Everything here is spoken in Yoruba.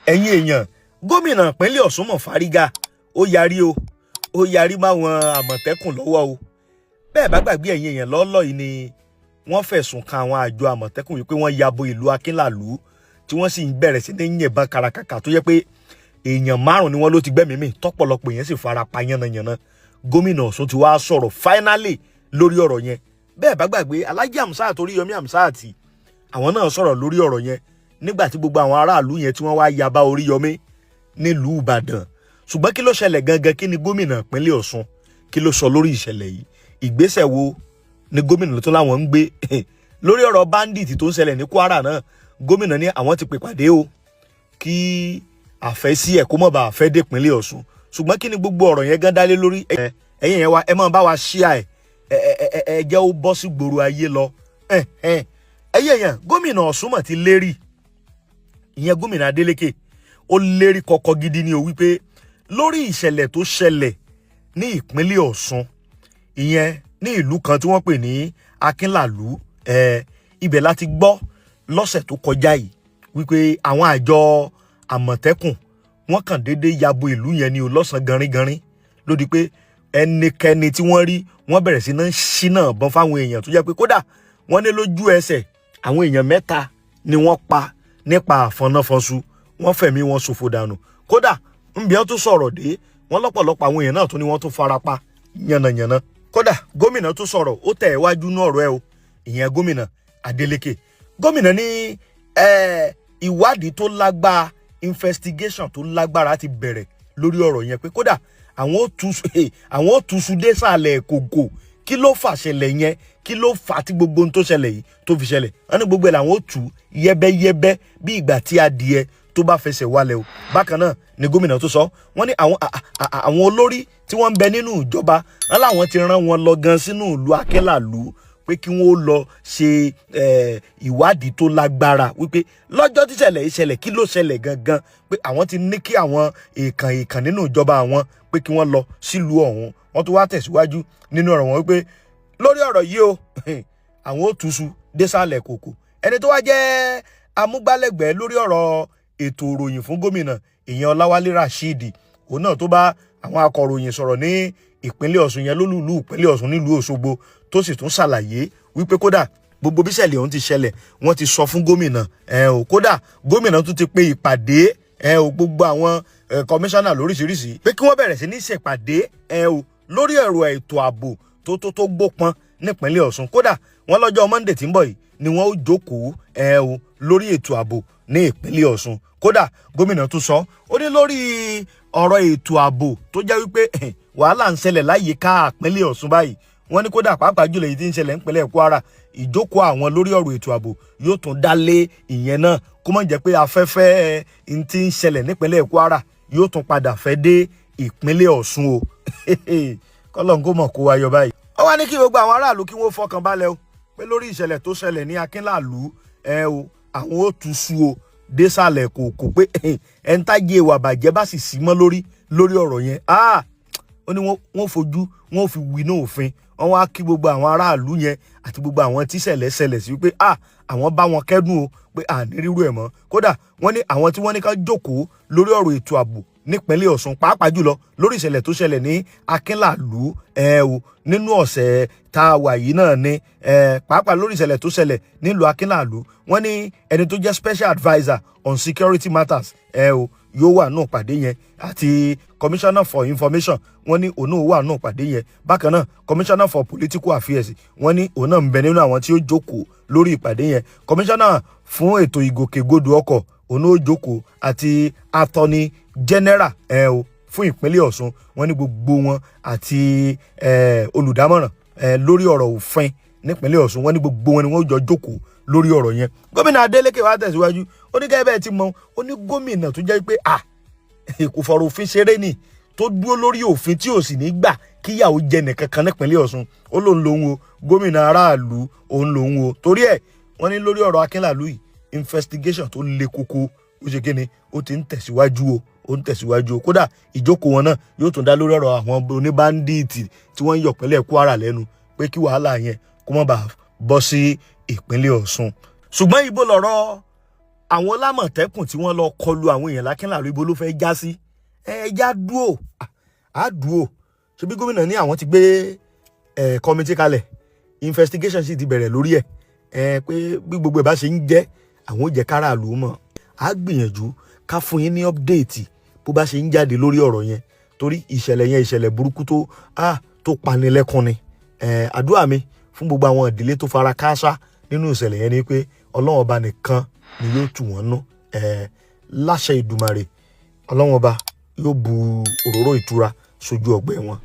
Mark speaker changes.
Speaker 1: Ẹ̀yin èèyàn, gómìnà ìpínlẹ̀ Ọ̀ṣun mọ̀ fárígá, ó yarí o, ó yarí máwọn Àmọ̀tẹ́kùn lọ́wọ́ o. Bẹ́ẹ̀ bá gbàgbé, ẹ̀yin èèyàn, lọ́ọ́lọ́ yìí ni wọ́n fẹ̀sùn kan àwọn àjọ Àmọ̀tẹ́kùn wípé wọ́n ya bo ìlú Akínlàlú, tí wọ́n sì ń bẹ̀rẹ̀ sí ní yìnbọn karakaka, tó jẹ́ pé èèyàn márùn ni wọ́n ló ti gbẹ́mìí mì, tọ́pọ̀lọpọ̀ èèyàn sì fara pa yánnayànna. Gómìnà Ọ̀ṣun ti wá sọ̀rọ̀ finally lórí ọ̀rọ̀ yẹn. Bẹ́ẹ̀ bá gbàgbé, Alhaji Hamzat Oríyọmí Hamzat, àwọn náà sọ̀rọ̀ lórí ọ̀rọ̀ yẹn nígbà tí gbogbo àwọn aráàlú yẹn tí wọ́n wá yaba Oríyọmí nílùú Ìbàdàn. Ṣùgbọ́n kí ló ṣẹlẹ̀ gangan? Kí ni gómìnà ìpínlẹ̀ Ọ̀ṣun, kí ló sọ lórí ìṣẹ̀lẹ̀ yìí? Ìgbésẹ̀ wo ni gómìnà tó láwọn ń gbé lórí ọ̀rọ̀ bandit tó ń ṣẹlẹ̀ ní Kwara náà? Gómìnà ní àwọn ti pè pàdé o, kí àfẹ́sí ẹ̀ kó mọ̀ bá àfẹ́ dé ìpínlẹ̀ Ọ̀ṣun. Ṣùgbọ́n kí ni gbogbo ọ̀rọ̀ yẹn gan dálé lórí? Ẹ̀yin yẹn wa, ẹ máa bá wa ṣíà ẹ̀, ẹ jẹ́ ó bọ́ sí gbòòrò ayé lọ. Ẹ̀yin yẹn, gómìnà Ọ̀ṣun mọ̀ ti lérí, ìyẹn gómìnà Adeleke, ó lérí kọ́kọ́ gidi ni o, wípé lórí ìṣẹ̀lẹ̀ tó ṣẹlẹ̀ ní ìpínlẹ̀ Ọ̀ṣun, ìyẹn ní ìlú kan tí wọ́n pè ní Akínlàlú, ibẹ̀ láti gbọ́ lọ́sẹ̀ tó kọjá yìí wípé àwọn àjọ Àmọ̀tẹ́kùn, wọ́n kàn déédéé yabo ìlú yẹn ní o lọ́sàn-án ganringanrin, lódì pé ẹnikẹ́ni tí wọ́n rí, wọ́n bẹ̀rẹ̀ sí náà ṣínà bọ́n fáwọn èèyàn, tó jẹ́ pé kódà wọ́n ní lójú ẹsẹ̀, àwọn èèyàn mẹ́ta ni wọ́n pa nípa àfọnáfọ́nsu, wọ́n fẹ̀mí wọn ṣòfò dànù. Kódà nbí wọ́n tún sọ̀rọ̀ dé, wọ́n lọ́pọ̀lọpọ̀ àwọn èèyàn náà tún ni wọ́n tún fara pa yànnàyànnà. Kódà gómìnà tún sọ̀rọ̀, ó tẹ̀ wájú ní ọ̀rọ̀ ẹ o, ìyẹn gómìnà Adeleke. Gómìnà ní ìwádìí tó lágbára, investigation tó lágbára ti bẹ̀rẹ̀ lórí ọ̀rọ̀ yẹn, pé kódà àwọn ó túṣu désàlẹ̀ kòkò. Kí ló fà ṣẹlẹ̀ yẹn? Kí ló fà tí gbogbo ohun tó ṣẹlẹ̀ yìí tó fi ṣẹlẹ̀? Wọ́n ní gbogbo ẹ̀ làwọn ó tú yẹ́bẹ́yẹ́bẹ́ bí ìgbà tí adìẹ tó bá fẹsẹ̀ wálẹ̀ o. Bákan náà ni gómìnà tó sọ, wọ́n ní àwọn olórí tí wọ́n ń bẹ nínú ìjọba wọn làwọn ti rán wọn lọ gan sínú ìlú Akínlàlú, pé kí wọ́n lọ ṣe ìwádìí tó lágbára wípé lọ́jọ́ tí ṣẹlẹ̀ ìṣẹ̀lẹ̀, kí ló ṣẹlẹ̀ gangan, pé àwọn ti ní kí àwọn èèkàn èèkàn nínú ìjọba àwọn pé kí wọ́n lọ sílùú ọ̀hún. Wọ́n tún wá tẹ̀síwájú nínú ọ̀rọ̀ wọn wípé lórí ọ̀rọ̀ yìí o, àwọn ó túṣu désàlẹ̀ kòkò. Ẹni tó wá jẹ́ amúgbálẹ́gbẹ̀ẹ́ lórí ọ̀rọ̀ ètò ìròyìn fún gómìnà, ìyẹn Ọláwálé Rasheed, òun náà tó bá àwọn akọ̀ròyìn sọ̀rọ̀ ní ìpínlẹ̀ Ọ̀ṣun yẹn, lólùlú ìpínlẹ̀ Ọ̀ṣun nílùú Òṣogbo, tó sì tún ṣàlàyé wípé kódà gbogbo bí ṣẹlẹ̀ ọ̀hún ti ṣẹlẹ̀, wọ́n ti sọ fún gómìnà ẹ ò. Kódà gómìnà tún ti pe ìpàdé ẹ ò, gbogbo àwọn kọmíṣánná lóríṣiríṣi, pé kí wọ́n bẹ̀rẹ̀ sí ní ṣèpàdé ẹ ò lórí ẹ̀rọ ètò ààbò tó gbópọn nípínlẹ̀ Ọ̀ṣun. Kódà wọ́n lọ́jọ́ Monday tí ń bọ̀ yìí ni wọ́n ó jókòó ẹ ò lórí ètò ààbò ní ìpínlẹ̀ Ọ̀ṣun. Kódà gómìnà tún sọ, ó ní lórí ọ̀rọ̀ ètò ààbò tó jẹ́ wípé wàhálà ń ṣẹlẹ̀ láyìíká ìpínlẹ̀ Ọ̀ṣun báyìí, wọ́n ní kódà pàápàá jùlọ èyí tí ń ṣẹlẹ̀ nípínlẹ̀ Kwara, ìjókòó àwọn lórí ọ̀rọ̀ ètò ààbò yóò tún dá lé ìyẹn náà, kó má jẹ́ pé afẹ́fẹ́ ń tí ń ṣẹlẹ̀ nípínlẹ̀ Kwara yóò tún padà fẹ́ dé ìpínlẹ̀ Ọ̀ṣun o. Kọ́lọ́n kó mọ̀ kó wa yọ báyìí. Ó wá ní kí gbogbo àwọn aráàlú kí wọ́n fọkàn balẹ̀ o, pé lórí ìṣẹ̀lẹ̀ tó ṣẹlẹ̀ ní Akínlàlú ẹ o, àwọn ó tú sú o désàlẹ̀ kòkò, pé ẹ̀ńtájé ìwà bàjẹ́ bá sì sí mọ́ lórí ọ̀rọ̀ yẹn, ó ní wọ́n fojú wọ́n fi winá òfin. Wọ́n wá kí gbogbo àwọn aráàlú yẹn àti gbogbo àwọn tíṣẹ̀lẹ̀ ṣẹlẹ̀ sí wípé àwọn bá wọn kẹ́dùn o, pé àní rírú ẹ̀ mọ́. Kódà wọ́n ní àwọn tí wọ́n ní ká jókòó lórí ọ̀rọ̀ ètò ààbò nípínlẹ̀ Ọ̀ṣun, pàápàá jùlọ lórí ìṣẹ̀lẹ̀ tó ṣẹlẹ̀ ní Akínlàlú ẹ o nínú ọ̀sẹ̀ tá a wà yìí náà ni ẹ, pàápàá lórí ìṣẹ̀lẹ̀ tó ṣẹlẹ̀ nílùú Akínlàlú, wọ́n ní ẹni tó jẹ́ special adviser on security matters ẹ o yóò wà nù pàdé yẹn, àti commissioner for information, wọ́n ní òun náà wà nù pàdé yẹn. Bákan náà, commissioner for political affairs, wọ́n ní òun náà ń bẹ nínú àwọn tí ó jókòó lórí ìpàdé yẹn. Commissioner fún ètò ìgòkègbodò ọkọ̀, òun náà ó jókòó, àti attorney general ẹ o fún ìpínlẹ̀ Ọ̀ṣun. Wọ́n ní gbogbo wọn àti olùdámọ̀ràn lórí ọ̀rọ̀ òfin nípínlẹ̀ Ọ̀ṣun, wọ́n ní gbogbo wọn ni wọ́n jọ jókòó lórí ọ̀rọ̀ yẹn. Gómìnà Adeleke wá tẹ̀síwájú, ó ní gẹ́gẹ́ bẹ́ẹ̀ ti mọ, ó ní gómìnà tó jẹ́ pé kò fọ̀rọ̀ òfin ṣeré ni, tó dúró lórí òfin, tí ò sì ní gbà kíyàwó jẹ nìkankan nípínlẹ̀ Ọ̀ṣun. Ó lóun lòun o, gómìnà aráàlú òun lòun o. Torí ẹ̀, wọ́n ní lórí ọ̀rọ̀ Akínlàlú yìí, investigation tó le koko ó ṣe kíni, ó ti ń tẹ̀síwájú o, ó ń tẹ̀síwájú o. Kódà ìjókòó wọn náà yóò tún dá lórí ọ̀rọ̀ àwọn oníbàndíìtì tí wọ́n ń yọ̀ pínlẹ̀ Kwara lẹ́nu, pé kí wàhálà yẹn kó má bàa bọ́ sí ìpínlẹ̀ Ọ̀ṣun. Ṣùgbọ́n ibo lọ̀rọ̀ Àwọn lámọ̀tẹ́kùn tí wọ́n lọ kọlu àwọn èèyàn lákínlàró, ibo ló fẹ́ já sí? Ẹ já dúò, á dúò. Ṣebí gómìnà ní àwọn ti gbé ẹ committee kalẹ̀, investigation sì ti bẹ̀rẹ̀ lórí ẹ̀. Ẹ pé bí gbogbo ẹ̀ bá ṣe ń jẹ́, àwọn ò jẹ́ káràlú mọ̀. Á gbìyànjú ká fún yín ní update bó bá ṣe ń jáde lórí ọ̀rọ̀ yẹn, torí ìṣẹ̀lẹ̀ yẹn, ìṣẹ̀lẹ̀ burúkú tó panilẹ́kún ni. Àdúrà mi fún gbogbo àwọn ìdílé tó fara kááṣá nínú ìṣẹ̀lẹ̀ yẹn ni pé Ọlọ́run Ọba nìkan ni yóò tù wọ́n nú. Láṣẹ Ìdùmarè, Ọlọ́run Ọba yóò bu òróró ìtura sójú ọgbẹ́ wọn.